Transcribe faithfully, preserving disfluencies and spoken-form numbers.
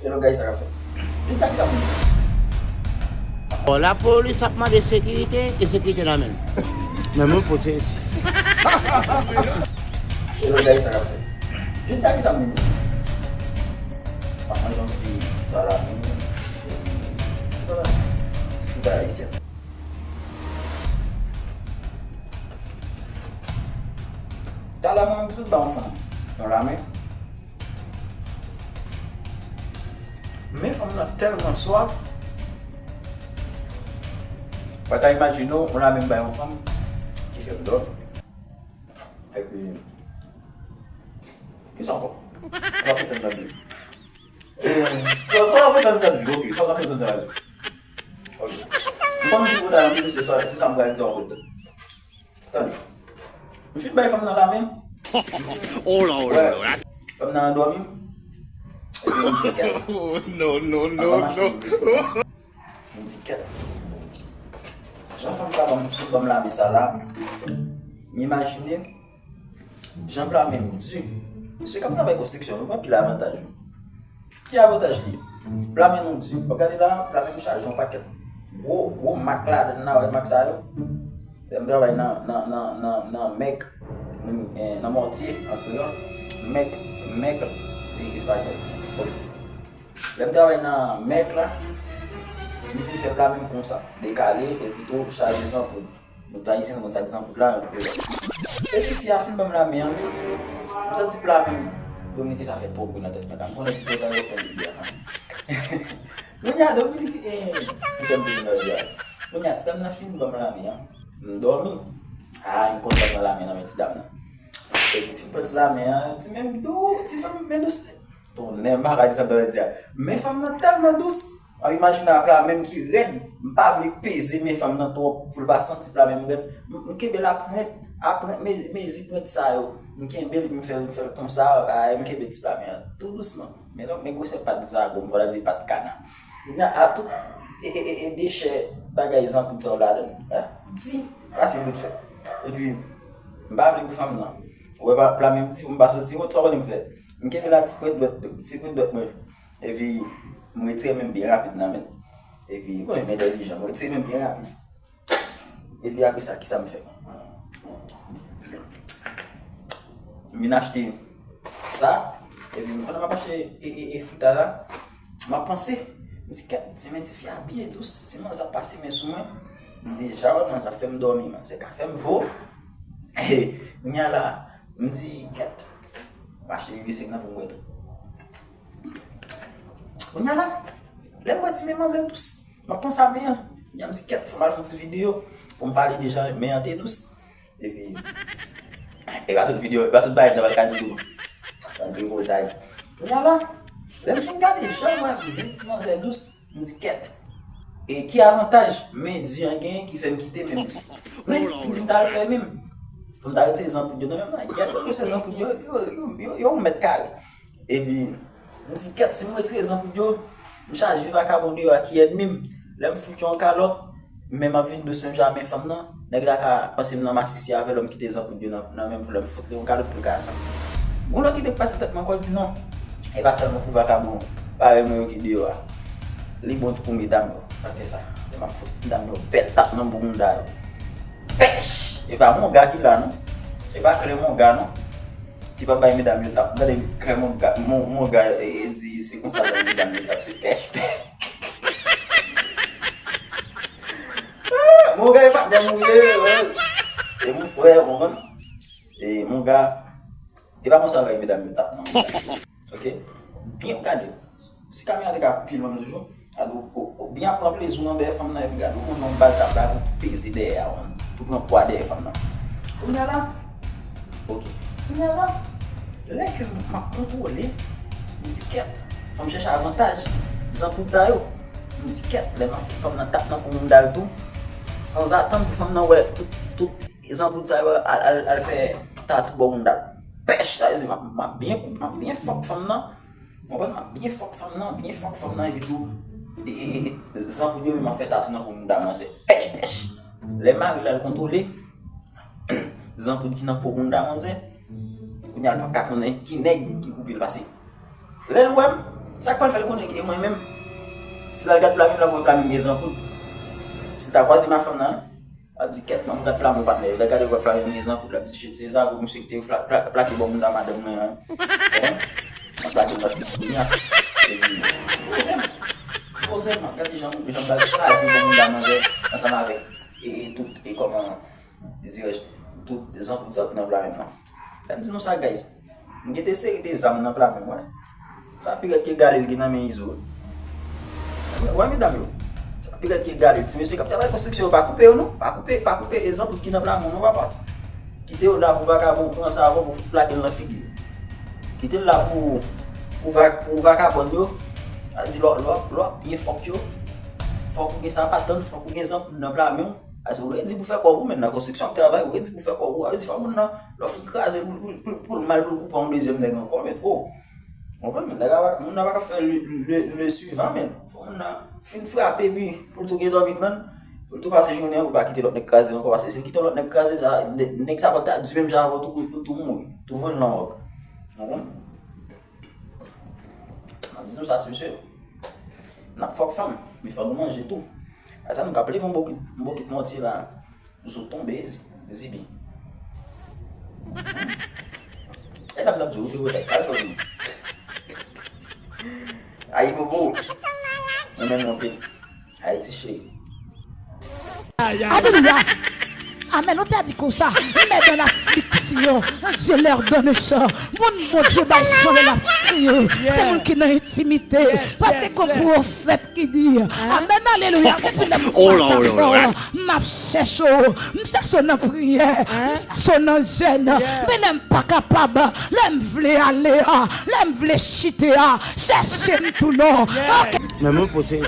Hello guys, sa k ap fèt? Vin sa ki sa moun di? Bon, lapolis ap mande sekirite, e sekirite nan men l. Men moun fout se. Hello guys, sa k ap fèt? Vin sa ki sa moun di? M ap manje yon ti salami, ti banann, ti fritay ayisyèn. Talè mwen menm sot ba yon fanm yon lamen. Men fanm nan tèlman swa, pa ta imajine w yon lamen m bay yon fanm ki fè m dòmi. Epi, kisa ankò? Sa w ap tann nan vi? Sa w ap tann nan vi? Ok, sa w ap tann nan vi? Ok. M konn ti bout a yon mesye, se sa m pral di w ankò. Tande. M fin bay fanm nan lamen. Oh là là là là. Fanm nan andòmi m. Epi m di kèt. Oh, no, no, no, no. M di kèt. Jan fanm sa ban m, sot ban m lamen sa la, m imajine jan pla men m di. Mesye k ap travay konstriksyon, nou gen anpil avantaj wi. Ki avantaj li ye? Pla men nou di, w ap gade la, pla men m chaje yon pakèt gwo, gwo mak ladann la, wè mak sa yo. Lè m travay nan, nan, nan, nan, nan mèk, eh, nan mòtye, an kreyòl, mèk, mèk, se espayòl. Ok. Lè m travay nan mèk la, m vin fè pla men m konsa, dekale, epi tou chaje zanpoud. Nou t ayisyen, nou konn sa k zanpoud la, yon kreyòl. Epi fi a fin ban m lamen an, m santi, m santi pla men m. Dominike, sa fè twòp bri nan tèt mwen la. M konnen tout lè tan yo konn bri a. Kounye a, Dominike, eh, m fè m bezwen nan bri a. Kounye a, ti dam nan fin ban m lamen an. M dòmi. Ah, m kontan pran lamen nan men ti dam nan. Epi m fin pran ti lamen an, ti men m dou, ti men m dous. Tonnè, m pa ka di sa m t ap di a. Men fanm nan tèlman dous. M ap imajine a pla men m ki rèd. M pa vle peze men fanm nan twòp pou l pa santi pla men m rèd. M, m kenbe l a pwent, a pwent, me-, mezi pwent sa yo. M kenbe l, m fè, m fè l konsa, a, m kenbe ti pla men an tou dousman. Men non, men gwosè pat zago, m vle di pat kana. Kounye a, a tout, e, e, e, e dechè bagay zanpoud sa yo ladann. Hein? Di, pase bout fè. Epi, m pa vle pou fanm nan. Ou wè pa, pla men m di, m pa soti wont, sa w konnen m fè? M kenbe la ti pwent dwèt, ti pwent dwèt mwen. Epi, m retire men m byen rapid nan men l. Epi, ou konnen m entèlijan, m retire men m byen rapid. Epi apre sa, kisa m fè? M vin achte sa, epi pandan m ap achte e, e, e fritay la, m ap panse, m di, kèt, si men ti fi a byen dous, si manzè ap pase men sou mwen, m deja wè manzè ap fè m dòmi, manzè ka fè m vo. Kounye a la, m di, kèt, m achte Bibi senk nan pou m bwè tou. Kounye a la, lè m wè ti men manzè dous, m ap panse a men an. Kounye a m di, kèt, fò m al fè yon ti videyo pou m pale de jan men an te dous. Epi, e pa tout videyo, e pa tout bagay m ta pral ka di tou non. Sa tripotay. Kounye a la, lè m fin gade jan m wè men ti manzè dous, m di, kèt. E ki avantaj men di an genyen ki fè m kite men m di? Men, m di m t al fè men m. Pou m ta retire zanpoud yo nan men m nan. Gèt, yo se zanpoud yo, yo, yo, yo, yo yon mèt kare. Epi, m di, kèt, si m retire zanpoud yo, m chaje vakabon deyò a ki ènmi m. Lè m fout yo yon kalòt, men m ap vin dous menm jan a men fanm nan. Nèg la ka panse m nan masisi avè l, lè m kite zanpoud yo nan, nan men m pou lè m fout li yon kalòt pou l ka santi. Gon lòt ide k pase nan tèt mwen ankò, l di non. E pa sèlman pou vakabon parèy mwen yo ki deyò a. Li bon tou pou medam yo. Sa k fè sa. Lè m ap fout medam yo bèl tap nan boubounda yo. Pèch! E pa Monga ki la non. E pa Klè Monga non. Ki pa bay medam yo tap. Gade Klè Monga, Mon-, Monga, e, e di se konsa bay medam yo tap. Se pèch. Ah, Monga e patnè m ou ye, wè. E mon frè, ou konprann? E Monga, e pa konsa bay medam yo tap non. Ok? Byen gade. Si kamera te ka pi lwen toujou, gade w, w, w byen ap pran plezi w nan dèyè fanm nan, epi gade w konn jan w bal tap la, pou tou peze dèyè a, w tou pran pwa dèyè fanm nan. Kounye a la, ok. Kounye a la, lè ke m ap kontwole, m di kèt, fò m chèche avantaj, zanpoud sa yo. M di kèt, lè m ap fout fanm nan tap nan pou mounda l tou, sanzatann pou fanm nan wè tout, tout zanpoud sa yo al, al, al fè tatou bò mounda l. Pèch, sa vle di m ap, m ap byen, m ap byen fòk fanm nan. Ou konprann? M ap byen fòk fanm nan, byen fòk fanm nan, epi tou, e, e, e, zanpoud yo menm ap fè tatou nan pou mounda manzè. Pèch, pèch! Lè mari l al kontwole, zanpoud ki nan po mounda manzè, kounye a l p ap ka konnen ki nèg ki koupe l pase. Lè l wè m, Sa k pral fè l konnen ke mwen menm, si l al gad pla men m, l ap wè pla men m gen zankout. Si l ta kwaze m ak fanm nan, l ap di, "Kèt, man, m gad pla men w, patnè." L al gade, l wè pla men m gen zankout, l ap di, "Shit, se zankout misye ki te fla- pla- plake bò mouda madanm mwen an." Konprann? M ap plake l nan figi kounye a. Epi, poze m. Poze m, gade jan, jan m pral kraze bò mouda manzè ansanm avèk, e, e tout, e kòman, dirais-je, tout zankout sa ki nan pla men m nan. Lè m di nou sa, guys, m gen de seri de zam nan pla men m, wè. Sa pi rèd ke galil ki nan men Izo. Wè, medam yo, sa pi rèd ke galil. Ti mesye k ap travay konstriksyon yo, pa koupe yo, non. Pa koupe, pa koupe e zankout ki nan pla men w, non, papa. Kite yo la pou vakabon pran sa avè w pou fout plake l nan figi yo. Kite l la pou, pou, va- pou vakabon yo. Sa di lè w- lè w- lè w ap byen fòk yo, fòk ou gen sa pa tann, fòk ou gen zankout nan pla men w. Paske ou redi pou fè kòb ou, men nan konstriksyon ap travay, ou redi pou fè kòb ou. Sa vle di fò moun nan, lè w fin kraze l, pou, pou, pou, pou l mal pou l koupe yon dezyèm nèg ankò, men, oh. Ou konprann? Nèg la, moun nan pa ka fè le, le, le suivant, men. Fò moun nan fin frape, epi pou l tou gen dòmi pran, pou l tou pase jounen an, pou l pa kite lòt nèg kraze l ankò, paske si l kite yon lòt nèg kraze, sa, nè- nèg sa fò l ta di menm jan avè w tou, pou, pou l tou mouri, tou voye l nan mòg. Ou konprann? M ap di nou sa, se mesye. N ap fòk fanm, men fò nou manje tou. Ata nou ka pleve yon bokit, yon bokit mòtye la. Nou sot tonbe, zi- zibi. E sa m t ap di w, ou te wè, al fè w. Ayibobo. Mwen menm mwen pe. Ayiti cheri. Alelouya. Amèn. Ou te di konsa, mais dans l'affliction, Dieu leur donne chan. Moun Bondye bay chan lè l ap kriye, se moun ki nan entimite. Paske gon pwofèt ki di, amèn, alelouya, depi lè m kòmanse avè w, m ap chèche w, m chèche w nan priyè, m chèche w nan jèn, men lè m pa kapab, lè m vle ale a, lè m vle chite a, chèche m tou non. Ok. Men mwen poze.